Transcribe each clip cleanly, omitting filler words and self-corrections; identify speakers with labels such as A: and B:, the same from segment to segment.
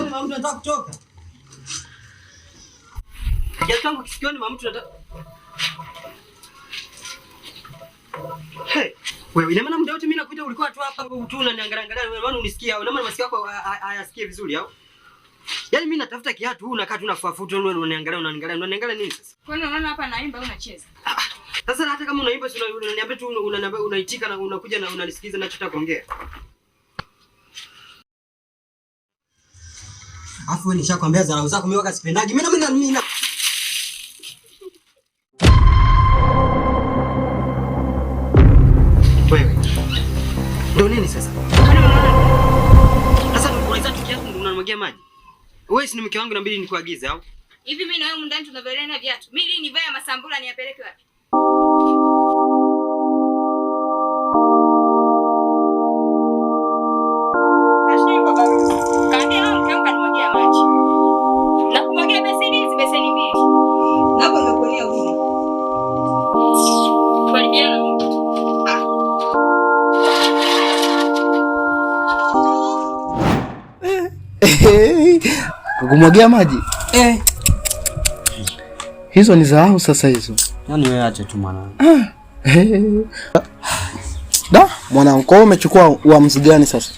A: Mama mtu anataka kutoka. Kiatu changu kisikioni mama mtu anataka. Hey, wewe ina maana muda wote mimi nakuja ulikuwa tu hapa tu unaniangalia angalia wewe maana unisikia au maana masikio yako hayasikie vizuri au? Yaani mimi natafuta kiatu huu unakaa tu unafuafuta wewe unaniangalia unaniangalia unaniangalia nini sasa?
B: Kwani unaona hapa naimba au unacheza?
A: Sasa hata kama unaimba si unaniambia tu unaniambia unaitika na unakuja na unanisikiliza ninachotaka kuongea. Afu wewe nishakwambia dharau zako mimi waka sipendagi. Mimi na wewe. Ndio nini sasa? Sasa unauliza tu kiatu ndio unanimwagia maji. Wewe si ni mke wangu inabidi nikuagize au?
B: Hivi mimi na wewe ndani tunavaliana viatu. Mimi lini nivae masambula niyapeleke wapi? Kashiba barusi. Kaambia hao mke wangu kanimwagia maji. Na kumwagia beseni hizi beseni mbili. Na hapo nimekuonea huruma. Kuharibiana mtu.
C: Kukumwagia maji?
A: Eh.
C: Hizo ni dharau sasa hizo.
A: Yaani wewe acha tu mwanangu.
C: Da, mwanangu, kwa umechukua uamuzi gani sasa?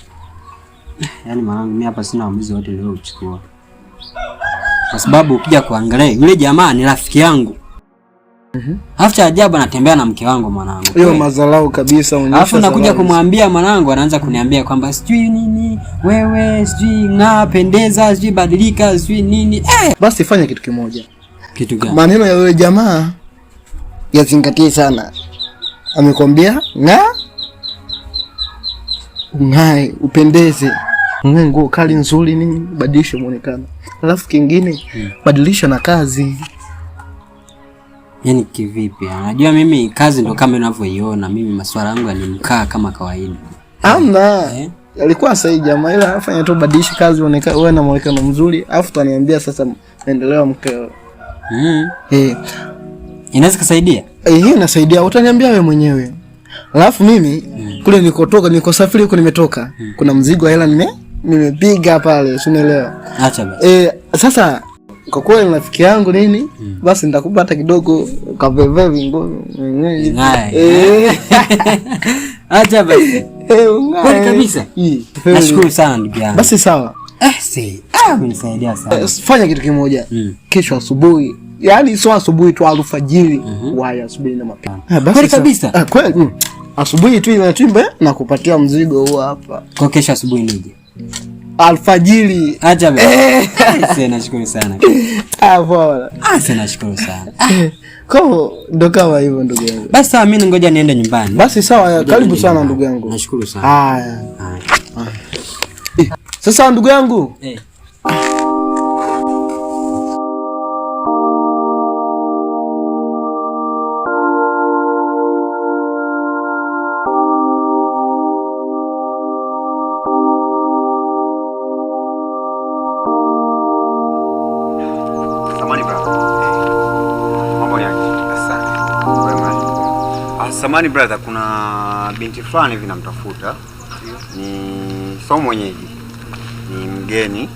A: Yaani mwanangu mimi hapa sina uamuzi wote niliochukua. Kwa sababu ukija kuangalia yule jamaa ni rafiki yangu. Alafu cha ajabu anatembea na mke wangu mwanangu.
C: Hiyo madharau kabisa unaonyesha.
A: Alafu nakuja kumwambia mwanangu anaanza kuniambia kwamba sijui nini, wewe sijui ng'aa, pendeza, sijui badilika, sijui nini. Eh!
C: Basi fanya kitu kimoja.
A: Kitu gani?
C: Maneno ya yule jamaa yazingatie sana. Amekwambia ng'aa, ung'ae, upendeze. Ung'ae nguo kali nzuri nini, badilisha muonekano. Alafu kingine badilisha na kazi.
A: Yaani kivipi? Unajua mimi kazi ndo kama unavyoiona, mimi masuala yangu yalimkaa kama kawaida.
C: Amna. Alikuwa sahihi jamaa, ila afanya tu badilisha kazi uonekane uwe na muonekano mzuri, alafu utaniambia sasa maendeleo mkeo.
A: Inaweza kusaidia?
C: Hii inasaidia, utaniambia wewe mwenyewe. Alafu mimi kule nilikotoka, nilikosafiri huko nimetoka. Kuna mzigo wa hela nimepiga pale, si unaelewa?
A: Acha basi.
C: Sasa kwa kweli rafiki yangu nini? Basi nitakupa hata kidogo kaveve vingo.
A: Acha basi. Kweli kabisa. Nashukuru sana ndugu yangu.
C: Basi sawa.
A: Si. Umenisaidia sana.
C: Fanya kitu kimoja. Kesho asubuhi. Yaani sio asubuhi tu, alfajiri. Waya asubuhi na mapema. Basi
A: Kweli kabisa.
C: Kweli. Asubuhi tu inatimba na kupatia mzigo huu hapa.
A: Kwa kesho asubuhi nije.
C: Alfajiri.
A: Acha basi. Si, nashukuru sana.
C: Bora.
A: Si, nashukuru sana.
C: Kwa ndo kama hivyo ndugu yangu.
A: Basi sawa, mimi ngoja niende nyumbani.
C: Basi sawa,
A: Ngoja
C: karibu
A: niende
C: sana
A: nyumbani.
C: ndugu yangu.
A: Nashukuru sana.
C: Haya. Sasa ndugu yangu.
D: Samani brother, kuna binti fulani hivi namtafuta. Ni sio mwenyeji, ni mgeni,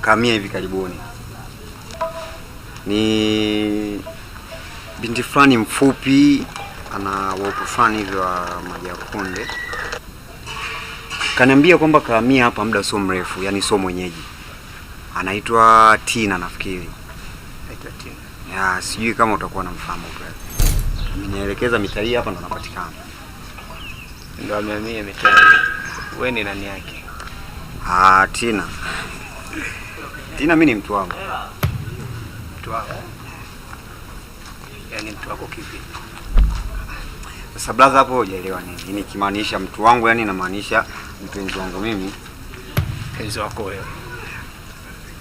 D: kamia hivi karibuni. Ni binti fulani mfupi, ana weupe fulani hivi wa maji ya kunde. Kaniambia kwamba kahamia hapa muda sio mrefu, yani sio mwenyeji. Anaitwa Tina nafikiri.
E: Anaitwa Tina.
D: Ya, sijui kama utakuwa unamfahamu brother. Amenielekeza mitaa hii hapa ndo anapatikana.
E: Ndo amehamia mitaa. Wewe ni nani yake?
D: Tina. Tina mimi ni mtu wangu.
E: Mtu wako? Yaani mtu wako kipi?
D: Sasa brother hapo hujaelewa nini? Nikimaanisha mtu wangu yani namaanisha mpenzi wangu mimi.
E: Mpenzi wako wewe.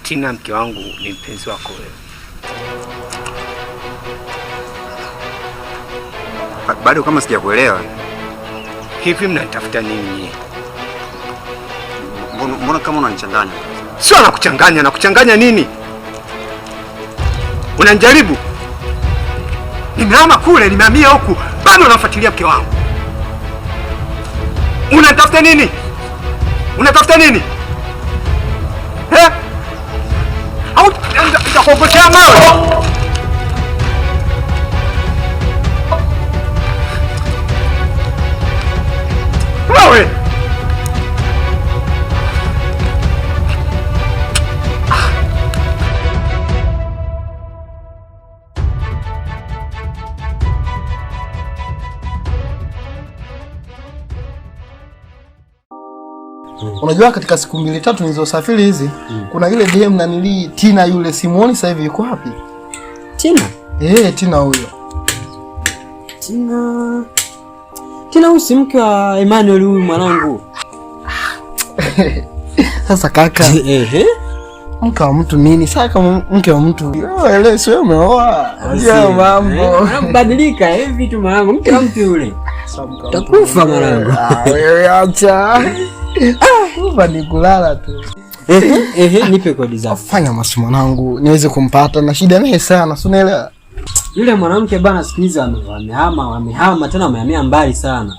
E: Tina mke wangu ni mpenzi wako wewe.
D: Bado kama sijakuelewa.
E: Hivi mnanitafuta nini nyie?
D: Mbona kama unanichanganya?
E: Sio nakuchanganya, nakuchanganya nini? Unanijaribu? Nimehama kule, nimehamia huku, bado unafuatilia mke wangu. Unanitafuta nini? Unatafuta nini? Eh? Nitakuokotea mawe. Mawe.
C: Unajua katika siku mbili tatu nilizosafiri hizi, kuna ile DM na nili Tina yule simuoni sasa hivi yuko wapi?
A: Tina?
C: Tina huyo.
A: Tina. Tina huyu si mke wa Emmanuel huyu mwanangu.
C: Sasa kaka. Mke wa mtu nini? Sasa kama mke wa mtu. Wewe sio umeoa. Unajua mambo.
A: Badilika hivi vitu mwanangu, mke wa mtu yule. Utakufa mwanangu.
C: Wewe acha. Kufa ni kulala tu.
A: Nipe kodi zako.
C: Fanya masi mwanangu niweze kumpata na shida naye sana, si unaelewa?
A: Yule mwanamke bana siku hizi amehama tena amehamia mbali sana.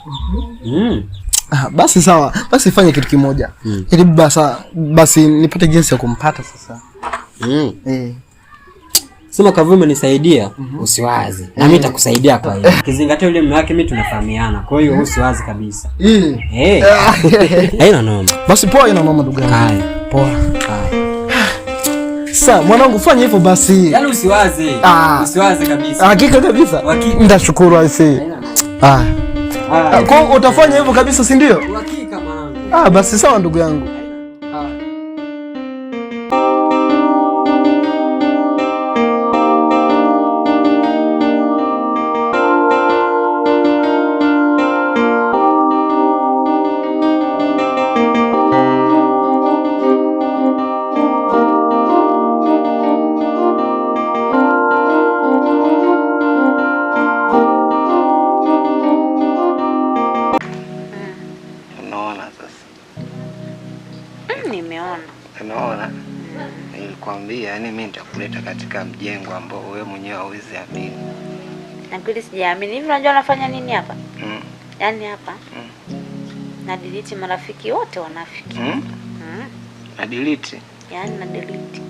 C: Basi sawa, basi fanya kitu kimoja. Ili basi nipate jinsi ya kumpata sasa.
A: Sema kavu umenisaidia, usiwaze. Na mimi nitakusaidia kwa hiyo. Ukizingatia yule mume wake mimi tunafahamiana. Kwa hiyo usiwaze kabisa. Haina noma.
C: Basi poa, ina noma ndugu yangu.
A: Haya.
C: Poa. Sasa mwanangu fanya hivyo basi.
A: Yaani usiwaze. Usiwaze kabisa.
C: Hakika kabisa. Nitashukuru aisee. Kwa utafanya hivyo kabisa si ndio?
A: Hakika mwanangu.
C: Basi sawa ndugu yangu.
D: Unaona? Nilikwambia yani mimi nitakuleta katika mjengo ambao wewe mwenyewe hauwezi amini.
F: Na kweli sijaamini. Hivi unajua nafanya nini hapa? Yaani hapa. Na delete marafiki wote wanafiki.
D: Na delete?
F: Yaani na delete.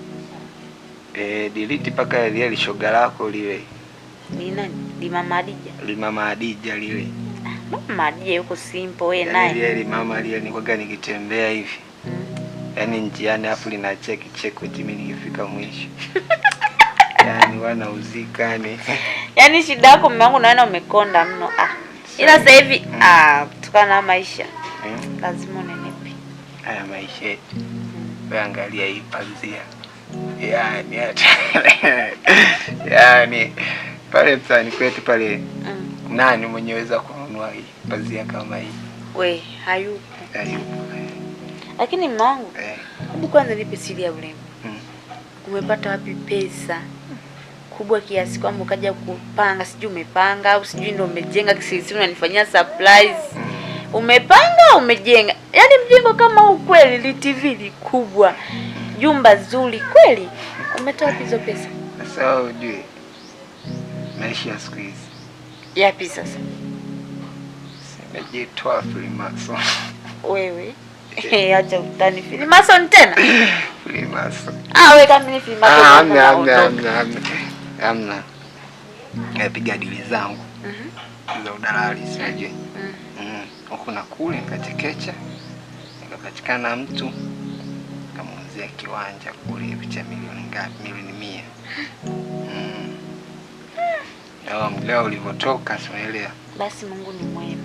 D: Delete paka ile shoga lako lile.
F: Ni nani? Ni Mama Hadija.
D: Li Mama Hadija lile.
F: Mama Hadija yuko simple wewe naye.
D: Lile mama lile nilikuwa nikitembea hivi. Yaani njiani afu lina cheki cheki mimi nikifika mwisho. Yaani wanauzika yani.
F: Yaani shida yako mume wangu naona umekonda mno. Ila sasa hivi kutokana na maisha. Lazima unenepe.
D: Haya maisha yetu. Wewe angalia hii pazia. Yaani hata yaani pale mtaani kwetu pale nani mwenyeweza kununua hii pazia kama hii?
F: We, hayupo.
D: Hayupo.
F: Lakini mume wangu, hebu kwanza nipe siri ya urembo. Umepata wapi pesa kubwa kiasi kwamba ukaja kupanga, sijui umepanga au sijui ndio umejenga kisiri, unanifanyia surprise. Umepanga umejenga. Yaani mjengo kama huu kweli, li TV likubwa. Jumba zuri kweli. Umetoa wapi hizo pesa?
D: Sasa ujue maisha ya siku hizi.
F: Yapi sasa?
D: Nimejitoa Freemason.
F: Wewe. Acha utani Freemason tena?
D: Freemason.
F: Wewe kama ni Freemason.
D: Hamna. Napiga dili zangu. Za udalali sijui. Huko na kule nikachekecha. Nikapatikana mtu nikamuuzia kiwanja kule cha milioni ngapi? Milioni 100. Leo mleo ulivyotoka sielewa.
F: Basi Mungu ni mwema.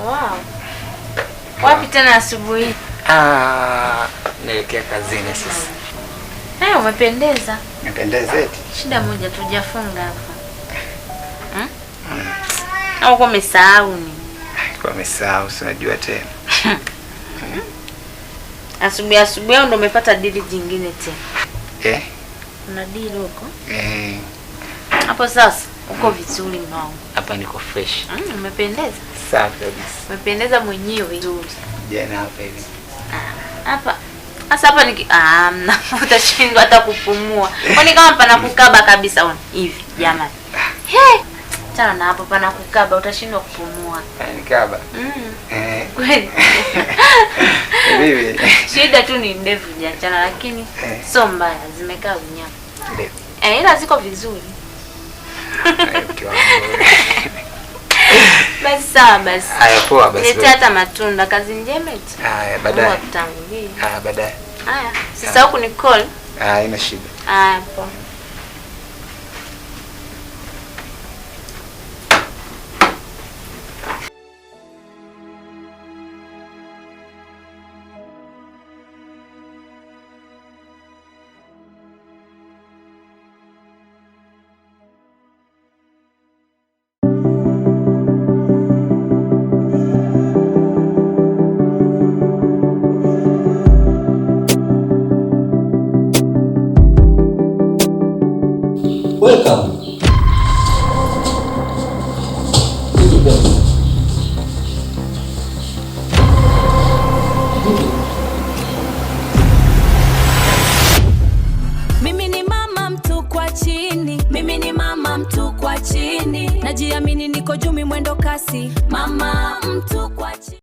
F: Wow. Wapi tena asubuhi?
D: Ah, naelekea kazini sasa.
F: Eh, umependeza.
D: Nimependeza eti.
F: Shida moja tu hujafunga hapa. Hmm? Au kwa umesahau ni?
D: Kwa umesahau, si unajua tena.
F: Asubuhi asubuhi au ndo umepata dili jingine tena?
D: Eh?
F: Una dili huko?
D: Eh.
F: Hapo sasa uko vizuri mwanangu.
D: Hapa niko fresh.
F: Umependeza.
D: Safi kabisa.
F: Umependeza mwenyewe. Vizuri.
D: Jana hapa hivi.
F: Hapa. Sasa hapa niki utashindwa hata kupumua. Kwani kama pana kukaba kabisa ona hivi jamani. He. Tena na hapo pana kukaba utashindwa kupumua.
D: Nikaba.
F: Kweli.
D: Vipi?
F: Shida tu ni ndevu hujachana lakini sio mbaya, zimekaa unyama.
D: Ndevu.
F: Ila ziko vizuri. Basi sawa basi.
D: Haya poa basi.
F: Letea hata matunda, kazi njema eti.
D: Haya baadaye.
F: Mungu akutangulie.
D: Haya baadaye.
F: Haya, usisahau kunicall.
D: Haina shida.
F: Haya poa.
A: Welcome.
G: Mimi ni mama mtu kwa chini, mimi ni mama mtu kwa chini, najiamini niko juu mwendo kasi, mama mtu kwa chini.